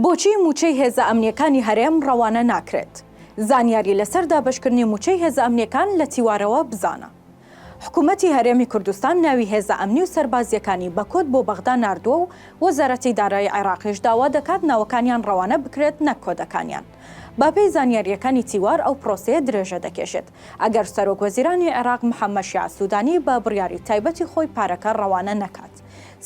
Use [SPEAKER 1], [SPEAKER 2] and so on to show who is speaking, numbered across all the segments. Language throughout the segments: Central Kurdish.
[SPEAKER 1] بۆچی مووچەی هێزە ئەمنییەکانی هەرێم ڕەوانە ناکرێت؟ زانیاری لەسەر دابەشکردنی مووچەی هێزە ئەمنییەکان لە تیوارەوە بزانە. حکومەتی هەرێمی کوردستان ناوی هێزە ئەمنی و سەربازییەکانی بە کۆد بۆ بەغدا ناردووە و وەزارەتی دارایی عێراقیش داوا دەکات ناوەکانیان ڕەوانە بکرێت نەک کۆدەکانیان. بەپێی زانیارییەکانی تیوار ئەو پرۆسەیە درێژە دەکێشێت ئەگەر سەرۆک وەزیرانی عێراق محەممەد شیاع سوودانی بە بڕیاری تایبەتی خۆی پارەکە ڕەوانە نەکات.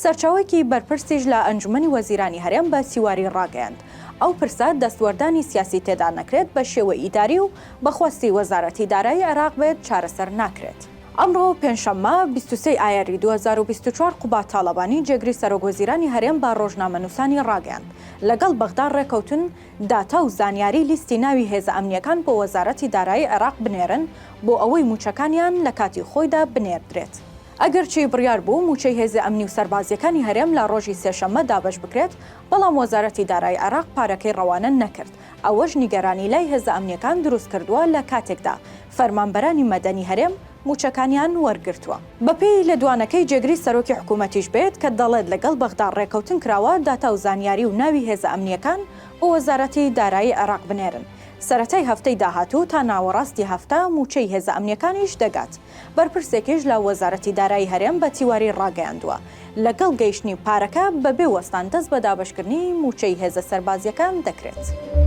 [SPEAKER 1] سەرچاوەیەکی بەرپرسیش لە ئەنجومەنی وەزیرانی هەرێم بە تیواری ڕاگەیاند، ئەو پرسە دەستوەردانی سیاسی تێدا نەکرێت بە شێوەی ئیداری و بە خواستی وەزارەتی دارایی عێراق بێت چارەسەر ناکرێت. ئەمڕۆ پێنجشەممە، 23 ئایاری 2024 قوباد تاڵەبانی جێگری سەرۆک وەزیرانی هەرێم بە ڕۆژنامەنووسانی ڕاگەیاند، لەگەڵ بەغدا ڕێکەوتن داتا و زانیاری لیستی ناوی هێزە ئەمنییەکان بۆ وەزارەتی دارایی عێراق بنێرن بۆ ئەوەی مووچەکانیان لە کاتی خۆیدا بنێردرێت. ئەگەرچی بڕیار بوو مووچەی هێزە ئەمنی و سەربازییەکانی هەرێم لە ڕۆژی سێشەممە دابەش بکرێت، بەڵام وەزارەتی دارایی عێراق پارەکەی ڕەوانە نەکرد، ئەوەش نیگەرانی لای هێزە ئەمنییەکان دروستکردووە لە کاتێکدا فەرمانبەرانی مەدەنی هەرێم مووچەکانیان وەرگرتووە. بەپێی لێدوانەکەی جێگری سەرۆکی حکوومەتیش بێت کە دەڵێت لەگەڵ بەغدا ڕێکەوتن کراوە داتا و زانیاری و ناوی هێزە ئەمنییەکان بۆ وەزارەتی دارایی عێراق بنێرن سەرەتای هەفتەی داهاتوو تا ناوەڕاستی هەفتە مووچەی هێزە ئەمنییەکانیش دەگات. بەرپرسێکیش لە وەزارەتی دارایی هەرێم بە تیواری ڕاگەیاندووە، لەگەڵ گەیشتنی پارەکە بەبێ وەستان دەست بە دابەشکردنی مووچەی هێزە سەربازییەکان دەکرێت.